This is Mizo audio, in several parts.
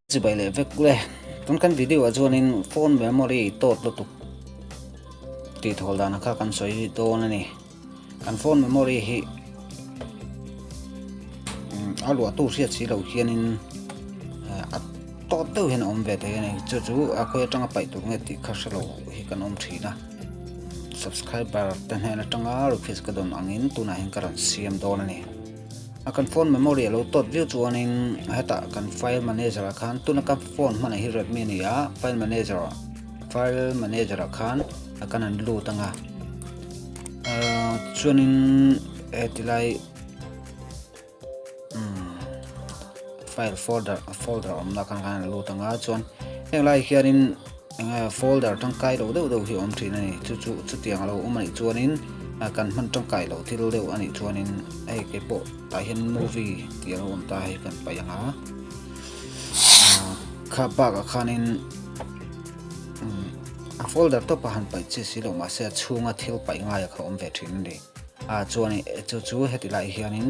Chibai leh vek le. Tun kan video ah chuanin phone memory tawt lutuk tih thawl dan kha kan sawi dawn a ni. Kan phone memory hi a luah tu hriat si lo hianin a tawt deuh hian a awm ve thei a ni. Chu chu a khawi atanga paih tur nge tih kha hre lo hi kan awm thin a. Subscriber te hnen atanga request ka dawn angin tunah hian ka rawn siam dawn a ni. A kan phone memory a lo tawt viau chuanin hetah kan file manager ah khan tuna ka phone hman ah hi Redmi a ni a file manager file manager ah khan a kan han lut anga ahh chuanin hetilai umm file folder folder awmna khan kan han lut anga chuan heng lai hianin enge folder tangkai lo deuh deuh hi a awm thin a ni chu chu chutiang a lo awm a nih chuanin kan hman tangkai loh thil deuh a nih chuanin hei kei pawh tah hian movie tih a lo awm ta hei kan paih ang a kha bakah khanin a folder tawpah han paih chi si lo mahse a chhunga thil paih ngai a kha awm ve thin a ni. Ah chuan chu chu heti lai hianin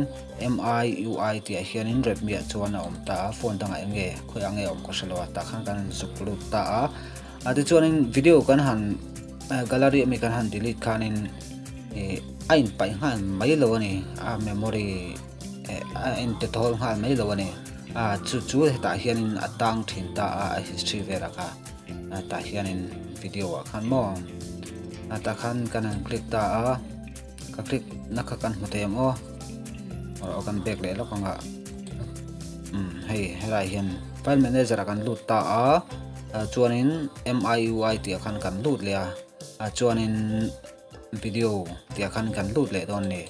MIUI tih ah hianin Redmi ah chuan a awm ta a phone dangah eng nge khawiah nge a awm ka hre lo a tah khan kan zuk lut ta a ah tichuanin video kan han gallery ami kan han delete khanin ih a inpaih nghal mai lo a ni a memory eh a inte thawl nghal mai lo a ni ah chu chu hetah hianin a tang thin ta a a history velah kha tah hianin video ah khan maw a tah khan kan han click ta a ka click na kha kan hmu thei ang aw aw kan back leh lawk ang a umm hei helai hian file manager ah kan lut ta a chuanin M_I_U_I tih ah khan kan lut leh a chuanin video tih ah khan kan lut leh dawn a ni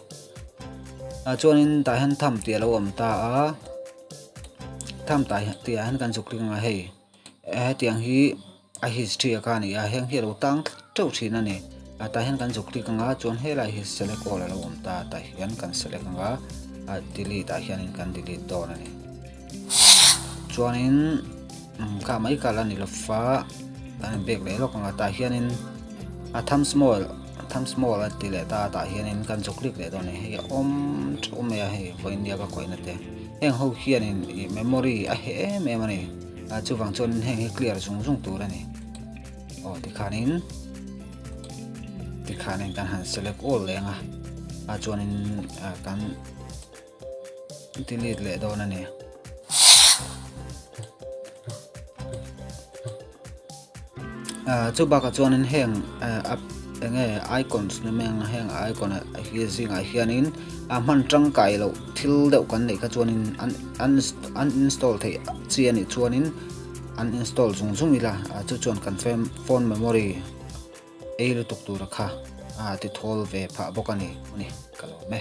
chuanin tah hian thumb tih a lo awm ta a thumb tah tih ah hian kan zuk click ang a hei. Hetiang hi a history a kha a ni a heng hi a lo tang teuh thin a ni a tah hian kan zuk click anga chuan helai hi select all a lo awm ta tah hian kan select anga a delete ah hianin kan delete dawn a ni chuanin kha mai kal a ni lova kan in bek leh lawk anga tah hianin a thumb small thumb small a ti leh ta tah hianin kan zuk click leh dawn a ni hei a awm theuh mai a hei vawiin nia ka khawihna te heng ho hianin ih memory a heh em em a ni. Ah chuvang chuanin heng hi clear zung zung tur a ni. Aw tikhanin tikhanin kan han select all leh ang a. Ah chuanin ah kan delete leh dawn a ni. Ah chu bakah chuanin heng ah eng nge icons ni mai ang heng icon hi zingah hianin a hman tangkai loh thil deuh kan neih kha chuanin an uninstall theih chi a nih chuanin uninstall zung zung ila chu chuan kan phone memory ei lutuk tura kha a ti thawl ve phah bawk a ni ka lawm e.